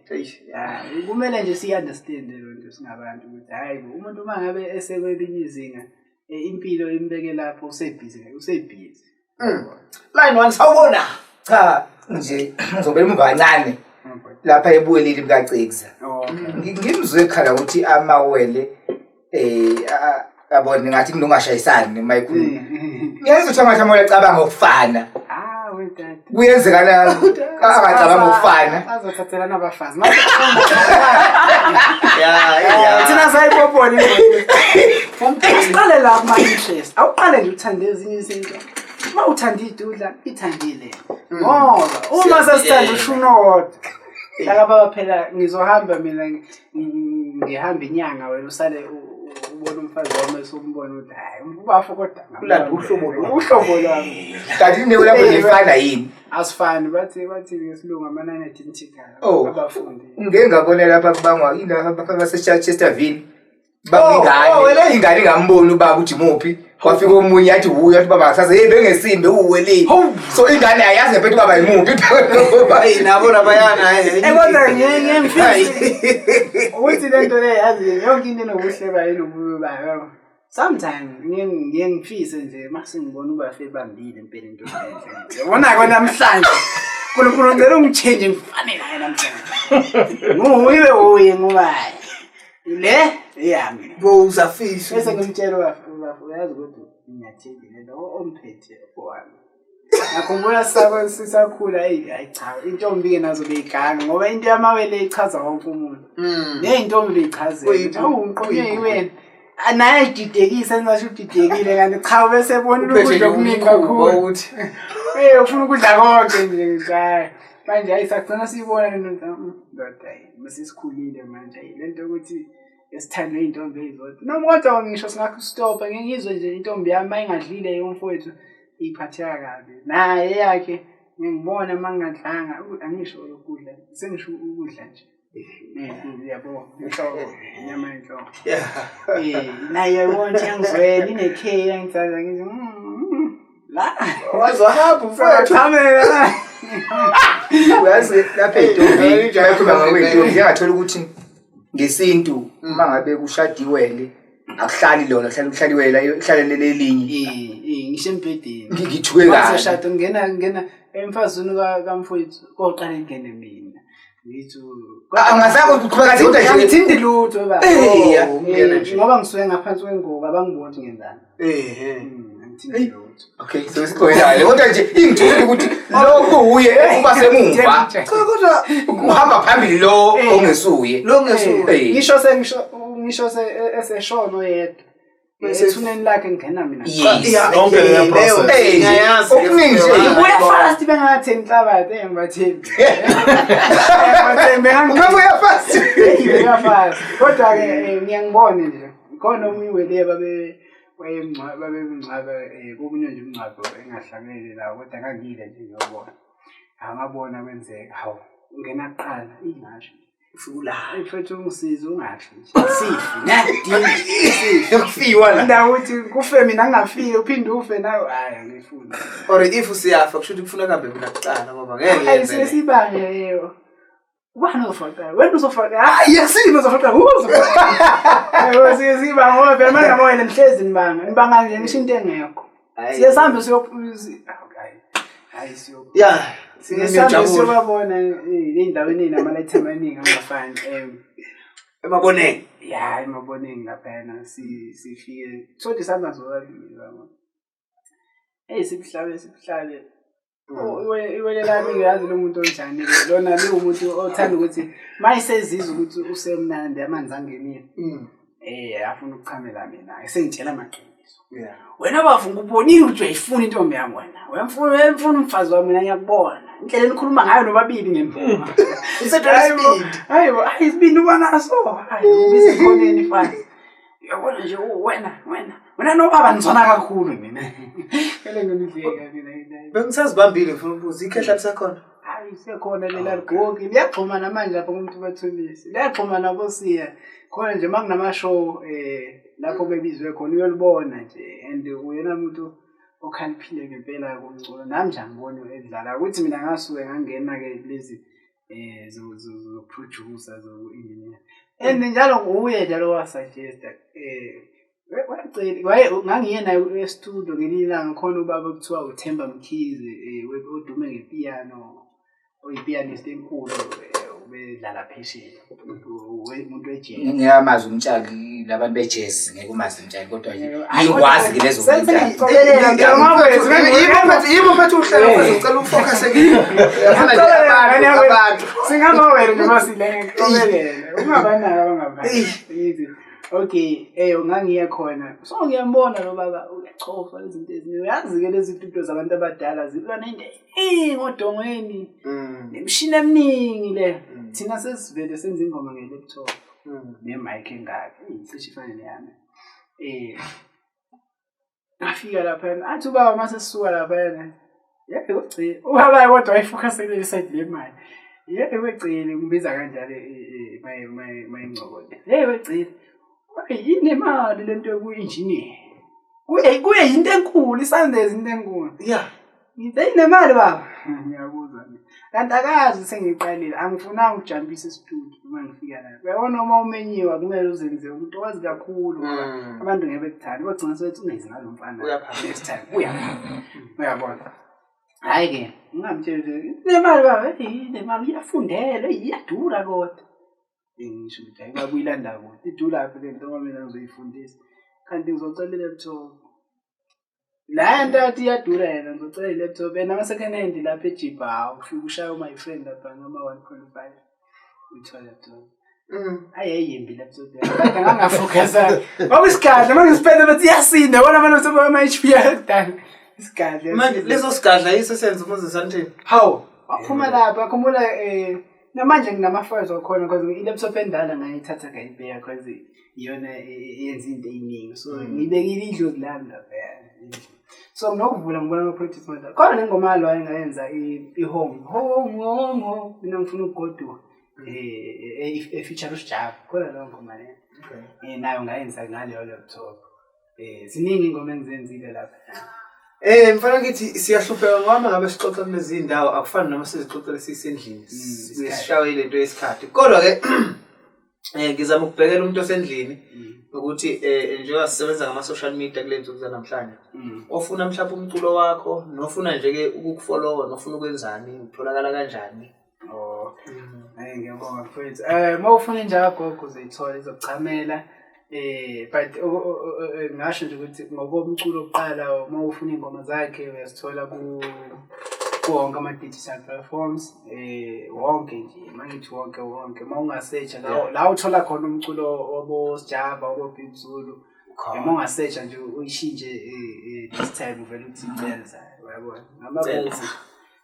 Kumele nje siyi-understand leyo nto singabantu, ukuthi hhayi bo, umuntu uma ngabe esekwelinye izinga, impilo imbeke lapho, usebhizi usebhizi. Line 1 sawubona. Cha nje ngizobela emuva kancane lapha ebuyelile mkaCekza. Ngimzwe ekhala ukuthi amawele yabona ngathi kunongashayisani noma ikhuluma. Ngiyazi ukuthi amathi amawele acabanga okufana. Kuyenzeka na angacabanga okufana. Azothathelana abafazi. Thina sayipopona ingozi. Uqale la kuma interest. Awuqale nje uthande ezinye izinto. Uma uthanda idudla, ithandile. Ngoba uma sesithanda ushunodwa. Laka baba phela ngizohamba mina ngihamba inyanga, wena usale ubona umfazi wami esokumbona ukuthi hayi ubafo kodwa ulanda uhlobo lwami. Uhlobo lwami. Kanti ineko lapho nifana yini? Asifani, bathi ngesilungu ama-non-identical abafundi. Ngeke ngabona lapha kubangwa indaba base-Chesterville. Bangingane, ingane ingamboni ubaba uthi muphi. Kwafika omunye athi uya athi baba kusasa hey bengesimbe uwelile. So ingane ayazi ngempela ubaba yimuphi. Hey nabo labayana kodwa ngiyemfisa ukuthi lento le yazi yonke into enobuhle bayo inobubi bayo. Sometimes ngiye ngifise nje mase ngibona uba ebambile impela into enhle. Yabona ke namhlanje uNkulunkulu ngicela ungichange ngifane naye namhlanje. Nguye uye ngoba le yami. Bo uzafisa. Bese ngimtshela ubaba uyazi ukuthi ngiyathembile lo omphethe owami. Ngakhumbula sisakhula hayi cha intombi ke nazo beyiganga ngoba into yamawele ichaza wonke umuntu. Neyintombi beyichazela. Awungiqonye wena. Naye ididekise engasho udidekile kanti cha bese ebona ukudla okuningi kakhulu. Ufuna ukudla konke nje ngithi manje hayi sagcina siyibona lento ndoda hayi mase sikhulile manje lento ukuthi esithandwe intombi eyizodwa. Noma kodwa ngisho singakustopha ngeke ngizwe nje intombi yami mayingadlile yomfowethu iphatheka kabi. Naye yakhe ngibona mangingadlanga angisho ukudla sengisho ukudla nje. Yabo inhloko inyama yenhloko. Naye yabona ngiyangizwela ine-K yangithatha ngithi la wazohamba mfowethu. Thamela. Uyazi lapha ey'ntombini bayakhuluma ngokwey'ntombi ngingathola ukuthi ngesintu uma ngabe kushadiwele akuhlali lona kuhlala kuhlaliwela kuhlalele lelinye. Ngisho embhedeni. Ngithuke kabi. Wazoshada ngena emfazini kamfowethu koqala ngene mina. Ngithi angazange ukuqhubeka kathi kodwa nje angithindi lutho baba. Ngoba ngisuke ngaphansi kwengubo abangiboni ukuthi ngenzani. Angithindi lutho. Okay, so siqoyile kodwa nje ingithule ukuthi lokhu uye uba semuva. Cha kodwa uhamba phambili lo ongesuye. Lo ongesuye. Ngisho eseshono yedwa. Ethuneni lakhe ngena mina. Yonke leya process. Ngiyayazi. Okuningi nje. Ubuya fast bengatheni inhlabathi engibathembi. Ubuya fast. Ubuya fast. Kodwa ke ngiyangibona nje. Khona omunye wele babe wayemngcwaba kokunye nje umngcwabo engahlangene la kodwa ngangile nje ngiyobona. Angabona kwenzeka. Hawu, ngena kuqala ingasho. Ufike ulale. Mfethu ungisize ungafi nje. Sifi ne? Sifi. Kufiwa la. Indawo ukuthi kufe mina ngingafiki uphinde ufe nawe, hayi angifuni. Or if usiyafa kusho ukuthi kufuna kambe mina kuqala ngoba ngeke Hayi yenze le. sesibange yebo. Ubani ozofaka? Wena uzofaka. Hayi yasini uzofaka. Uzofaka. Yebo sesiba ngoba phela manje ngabona nihlezi nibanga. Nibanga nje ngisho into engekho. Hayi. Siye sihambe siyo hayi. Hayi siyo. Yeah. Siye sihambe Ngiyajabula. siyobabona ey'ndaweni ey'namalayithi amaningi angafani. Emaboneng. Ya emaboneni laphayana sifike sothi sihamba sobabili yabo. Eyi sibuhlabe sibuhlabe. Oh, iwele lami ngiyazi lo muntu onjani ke lona liwumuntu othanda ukuthi mayisezizwa ukuthi usemnandi amanzi angenile. Afuna ukuchamela mina esengitshela amaqiniso. Yeah. Wena bafu ngikubonile ukuthi uyayifuna intombi yami wena. Uyamfuna umfazi wami mina ngiyakubona. Indlela enikhuluma ngayo nobabili ngempuma. Usethola isibindi. Hayibo, hayi isibindi uba naso. Hayi ubiza ekhoneni fana. Uyabona nje wena wena. Wena nobaba nizwana kakhulu mina. Phela ngimdleka mina. Bengisazibambile ngifuna ukubuza ikhehla lisakhona. Hayi sekhona lela ligogi liyagxuma namanje lapho kumuntu bathulisi. Liyagxuma nabo siya. Khona nje makunama show lapho bebizwe khona uyolibona nje and uyena umuntu okhaliphile ngempela kumculo. Nami nje angiboni edlala ukuthi mina ngasuke ngangena ke lezi zo producer zo engineer. And njalo nguye njalo wasuggest wacela waye ngangiye naye e-studio ngelinye ilanga khona ubaba okuthiwa uThemba Mkhize odume ngepiano oyipianist enkulu ubedlala phesheya umuntu wejazz. Ngiyamazi umtshali labantu bejazz ngeke umazi umtshali kodwa ngikwazi ke lezo Yebo mfethu uhlelo mfethu ngicela ufocus kimi. Yabona nje abantu. Singamawele nje masile ngixoxelele. Ungabanaka abangabani. Okay, ngangiye khona. So ngiyambona lo baba uyachofa izinto eziningi. Uyazi ke lezi zinto zabantu abadala zilwa nento ngodongweni. Nemishini eminingi le. Thina sesivele senza ingoma nge-laptop. Ne-mic engaka. Icishe ifane neyami. Ngafika lapha athi ubaba mase sisuka lapha yebo ugcile. Ubaba kodwa wayefocus kule side lemali. Yebo ugcile ngibiza kanjalo mayingcoko le. Yebo ugcile. Inemali lento yoku-engineer. Kuye into enkulu, isandezi into enkulu. Yeah. Ngithe inemali baba. Ngiyabuza mina. Kanti akazi sengiqalile, angifunanga ukujampisa e-studio uma ngifika lapha. Uyabona uma umenyiwa kumele uzenze umuntu owazi kakhulu ngoba abantu ngeke bekuthande. Bagcina sebethi ungezi ngalo mfana. Next time. Uyaphapha. Uyabona. Hhayi ke, ngingamtsheli nje, inemali baba, inemali iyafundelwa, iyadura kodwa. Ngisho ukuthi hayi baba uyilanda kude, idura phi le nto ngoba mina ngizoyifundisa. Kanti ngizocela i-laptop. La nto athi iyadura yena ngizocela i-laptop. Yena ama-second hand lapha ejibha, hawu ufike ushaye my friend lapha noma 1.5 uyithola laptop. Hayi yayimbi laptop yakhe. But ngangafocusanga. Kwakusigadla manje ngisiphethe bathi iyasinda yabona abantu sebama-HP akudala. Isigadla. Manje leso sigadla yiso senza uMoses Sandton. Hawu, waphuma lapha, akhumbula namanje nginama-files wakhona because i-laptop endala ngayithatha ngayibeka because iyona eyenza into eyiningi. So ngibekile idlozi lami lapha. So nginokuvula ngibona ama-projects amadala. Khona nengoma yalo engayenza i-home. Home, home, home. Mina ngifuna ukugoduka. E-feature uSjava. Khona leyo ngoma leyo. Nayo ngayenza ngaleyo laptop. Ziningi ingoma engizenzile lapha. Mfana ngithi siyahlupheka ngoba ngabe sixoxa kulezi zindawo akufani noma sizixoxele sisendlini. Sishawe lento yesikhathi. Kodwa ke ngizama ukubhekela umuntu osendlini ukuthi njengoba sisebenza ngama social media kule nsuku zanamhlanje. Ofuna mhlawumbe umculo wakho, nofuna nje ke ukukufollowa, nofuna ukwenzani, utholakala kanjani? Oh. Ngiyabonga mfowethu. Uma ufuna inja kagogo uzoyithola izokuchamela. But ngasho nje ukuthi ngokomculo oqala uma ufuna ingoma zakhe uyazithola ku wonke ama digital platforms, wonke nje, mangithi wonke uma ungasearcha la uthola khona umculo wabo Sjava, wabo Big Zulu. Uma ungasearcha nje uyishintshe this time uvela uthi Cenza, uyabona. Ngamabovu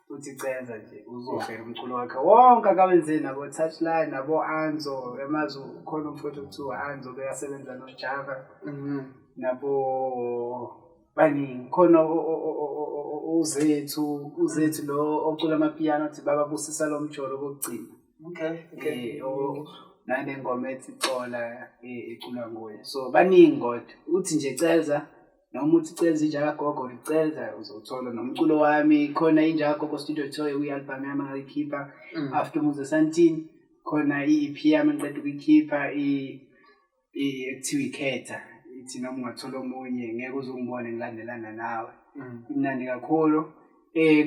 uthi Cenza nje uzovela umculo wakhe wonke akawenze nabo Touchline nabo Anzo, emazi khona umfowethu okuthiwa Anzo beyasebenza noSjava. Nabo baningi khona uZethu lo ocula amapiano uthi baba busisa lo mjolo kokugcina. Okay. Nale ngoma ethi Xola eculwa nguye. So baningi kodwa uthi nje Ceza noma uthi Ceza Inja kaGogo uCeza uzothola nomculo wami khona Inja kaGogo Studio Toy uyi-album yami ngayikhipha after Muze Santini khona i-EP yami ngiqeda ukuyikhipha ekuthiwa Ikhetha ithi noma ungathola omunye ngeke uze ungibone ngilandelana nawe. Imnandi kakhulu.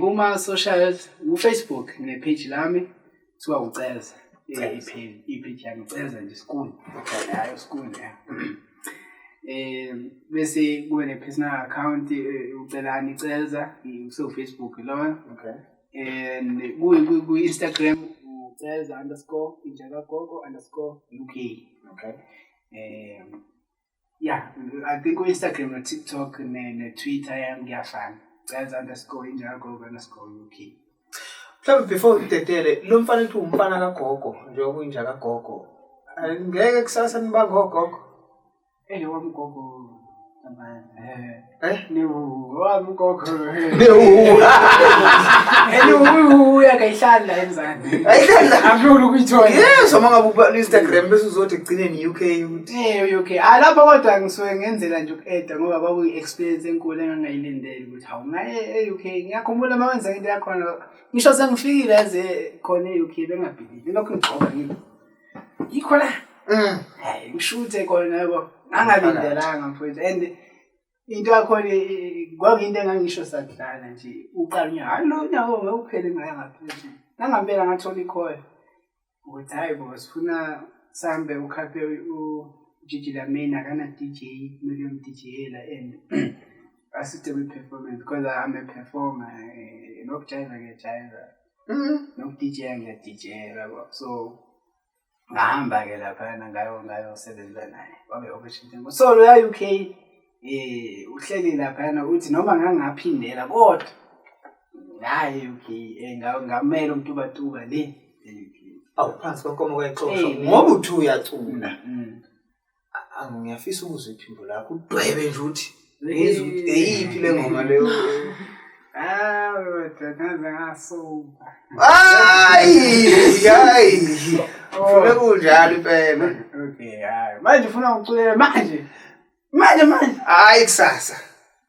Kuma socials ku Facebook ngine page lami kuthiwa uCeza. I-page yami uCeza nje school. Hayi school ya. Bese kube ne personal account uCelani Ceza uso Facebook lo. Okay. And ku Instagram uCeza _injakagogo_UK. Okay. Yeah, I think ku Instagram no TikTok ne Twitter yami kuyafana. Ceza _injakagogo_UK. Mhlawumbe before udedele lo mfana ethi umfana kagogo njengoba uyinja kagogo. Ngeke kusasa nibangogogo. Wami gogo. Wami gogo. Newu. Akayihlali la eMzansi. Ayihlali la. Akulula ukuyithola. Yes, uma ngabe uba Instagram bese uzothi ekugcineni UK ukuthi UK. Lapho kodwa ngisuke ngenzela nje uku-eda ngoba kwakuyi-experience enkulu engangayilindele ukuthi hawu ngaye e-UK. Ngiyakhumbula uma wenza into yakhona ngisho sengifikile yaze khona e-UK bengabhilile. Lokho ngigcoba ngithi yikho la. Hayi ngishuthe khona yabo. Angalindelanga mfowethu and into yakhona kwakuyinto engangisho sadlala nje uqala unyaka hayi lo nyaka ngewuphele ngaya ngaphezulu nangampela ngathola i-call ukuthi hayi bo sifuna sihambe ukhaphe uGigi Lamini akana DJ kumele uyom-DJ-ela and asiste kwi-performance because I'm a performer nokujayiva ngiyajayiva noku-DJ ngiya-DJ-ela yabo. So ngahamba-ke laphana ngayosebenza naye wabe opportunity. So loya UK uhleli laphana uthi noma ngangaphindela kodwa ngaye UK ngamela uMtubatuba le e-UK. Awu phansi kwenkomo kayixoshwa ngoba uthi uyacula. Ngiyafisa ukuzwa iphimbo lakho udwebe nje uthi ngizwe ukuthi eyiphi le ngoma leyo. Ngaze ngasuka. Hayi, hayi. Ufuna kunjalo impela. Okay, hayi. Manje ufuna ukuculela manje. Manje. Hayi kusasa.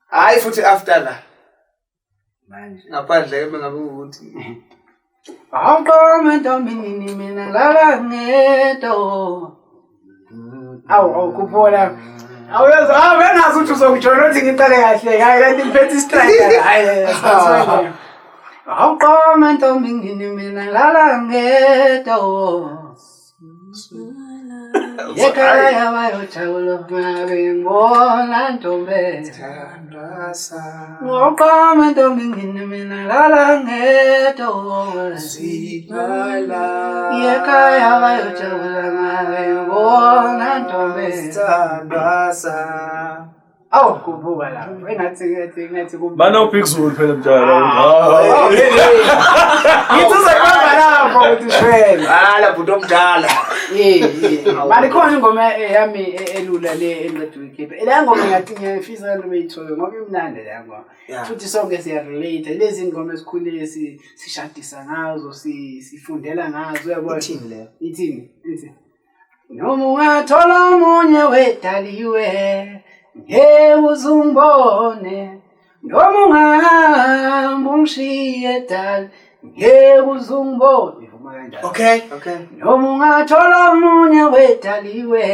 Hayi futhi after la. Manje. Ngaphandle ke ngabe ukuthi Awuqome ntombi nini mina lala ngedwa. Awu kuphola. Awuyazi bengazi ukuthi uzokujona uthi ngiqale kahle. Hayi kanti ngiphethe istriker. Hayi. Awuqome ntombi nini mina lala ngedwa. Ekhaya bayojabula mabengibona ntombi. Awuqome ntombi nini mina lala ngedwa. Ekhaya bayojabula mabengibona ntombi. Awu kubuka lapho engathi Bano Big Zulu phela mjala. Ngithi uzobamba lapho ukuthi shwele. Hala bhuti omdala. Mali khona ingoma yami elula le enqeda ukuyikhipha. Le ngoma ngathi ngiyafisa noma iyithole ngoba imnandi le ngoma. Futhi sonke siya relate. Lezi ngoma esikhulile sishadisa ngazo, sifundela ngazo uyabona. Ithini le? Ithini? Ithi. Noma ungathola omunye wedaliwe ngeke uzungibone noma ungahamba ungishiye dali ngeke uzungibone. Ivuma kanjalo. Okay. Noma ungathola omunye wedaliwe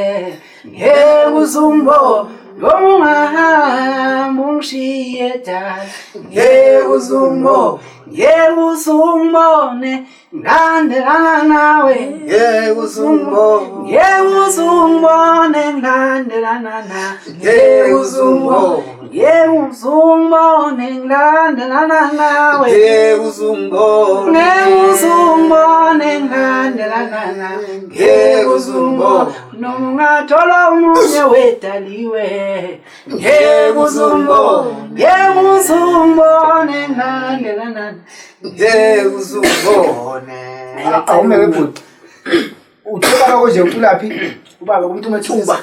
ngeke uzungibone noma ungahamba ungishiye dali ngeke uzungibone ngeke uzungibone ngilandelana nawe ngeke uzungibone ngeke uzungibone ngilandelana nawe ngeke uzungibone ngeke uzungibone ngilandelana nawe ngeke uzungibone ngeke uzungibone ngilandelana nawe ngeke uzungibone noma ungathola omunye wedaliwe ngeke uzungibone ngeke uzungibone ngilandelana ngeke uzungibone. Awumeke bhuti. Uthola lokho nje uculaphi? Ubaba kuMtubatuba.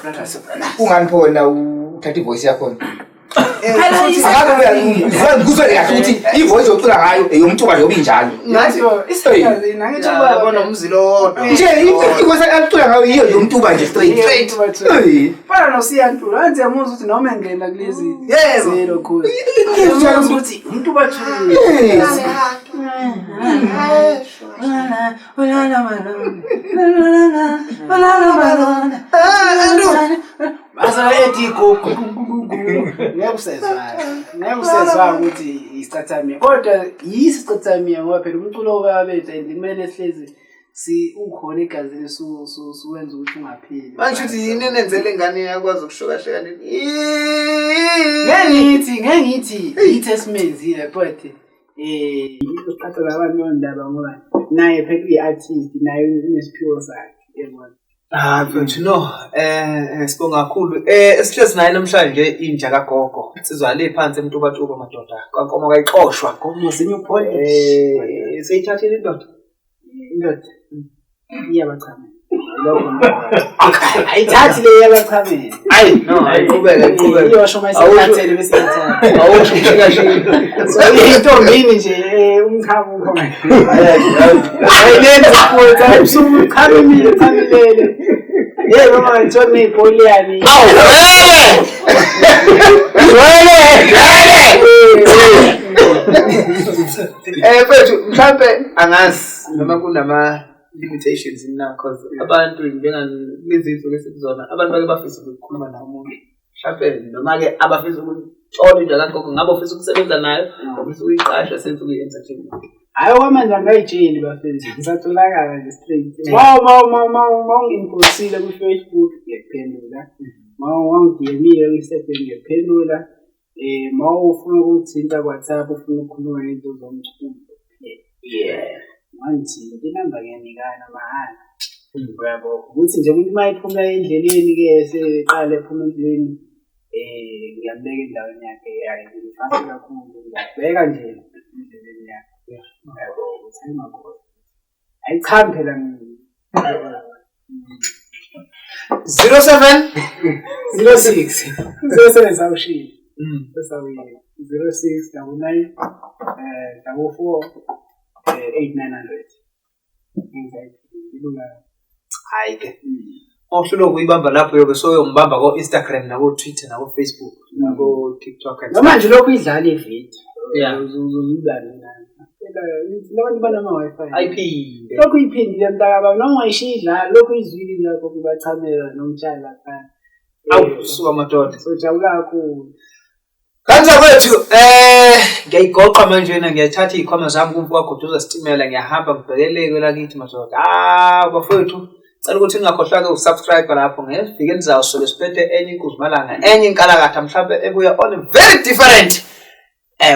Ungani phona uthatha ivoice yakho? Akabe kuzwe kahle ukuthi ivoice ocula ngayo eyomtuba nje obinjalo. Ngathi Isikazi nangithi yabona umzilo wodwa. Nje ivoice acula ngayo yiyo yomtuba nje straight. Straight. Hey. Fana noSiyantula, anze yamuzwa ukuthi noma engena kulezi Yebo. zero khulu. Ngizwa Yamuzwa ukuthi umuntu bathu. Yes. Asa ethi igugu. Ngeke usezwa. Ngeke usezwa ukuthi isicathamiya. Kodwa yisi isicathamiya ngoba phela umculo kabethu and kumele sihlezi si ukhona egazini su su suwenza ukuthi ungaphili. Manje uthi yini enenzele ingane yakwazi ukushuka sheka nini? Ngeke ngithi yithi esimenzile but ngizoqhatha labantu nondaba ngoba naye phela uyi-artist naye unesiphiwo sakhe yabona. Ah, mfethu no, sibonga kakhulu. Esihlezi naye namhlanje inja kagogo. Insizwa le phansi eMtubatuba madoda. Kwankomo kayixoshwa. Ngozinye upolish. Seyithathile indoda. Indoda iyabachamela. Lokho ayithathi le iyabachamela. Ayi, no, ayiqhubeke, ayiqhubeke. Iyosho uma isithathele bese iyathatha. Awusho ushika shika. So intombini nje umchamo ukhona. Ayilenza futhi ayisuka uchamile chamilele. Yebo mama ngithola ney'poliyani. Awu, wele! Wele! Wele! Mfethu, mhlambe angazi noma kunama limitations na cause abantu njengalezi zinsuku esikuzona abantu bake bafisa ukukhuluma namuntu. Mhlambe noma ke abafisa ukuthola inja kagogo ngabe ufisa ukusebenza nayo, ufisa ukuyiqasha senze ukuyi-entertainment. Hayi okwamanje angayitsheli bafethu ngisatholakala nje straight. Ma ungi-inboxile ku-Facebook ngiyakuphendula. Ma ungi-DM-ile ku-Instagram ngiyakuphendula. Ma ufuna ukungithinta ku-WhatsApp ufuna ukukhuluma ngento zomculo. Yeah. Wangithinta inamba ngiyanikana mahhala. Uyabo ukuthi nje umuntu uma ephuma endleleni-ke seqala ephuma endleleni ngiyambeka endaweni yakhe ngifase kakhulu ngiyabheka nje endleleni yakhe. Uyabo ukuthi ayingakhohlwa. Ayichami phela mina. 07 06 07 sawushiya. Sesawuyeka. 06 99 44 8900. Ngizayiphendula. Hayi ke. Awuhlulwa ukuyibamba lapho yobe soyombamba ko-Instagram nako-Twitter nako-Facebook nako-TikTok and Noma nje lokhu idlala ividiyo. Yeah. Uzozibane nayo. Phela labantu banama Wi-Fi. ayiphinde. Lokhu iphindile mntakababa noma ungayishiya idlala lokhu izwile lakho kubachamela nomtshali lapha. Awu suka madoda. Sojabula kakhulu. Kanza kwethu ngiyayigoqa manje na ngiyathatha izikhwama zami kumfu kaGuduza sitimela ngiyahamba ngibhekele kwelakithi madoda. Ah bafowethu cela ukuthi ningakhohlwa ke usubscribe lapho ngeviki elizayo sobe siphethe enye inkuzimalanga enye inkalakatha mhlawumbe ebuya on a very different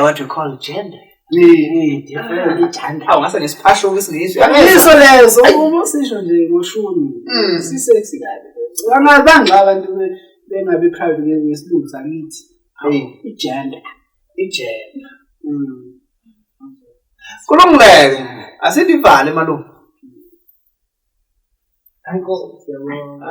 what we call gender. Different ijanda. Awu ngase ngisiphasho isiNgisi. Yiso leso uma usisho nje ngoshuni. Sisexy kabi. Angazi abantu bengabe proud ngesilungu sakithi. Ijanda. Ijenda. Kulungile. Asidivale malume. Danko. Siyabonga.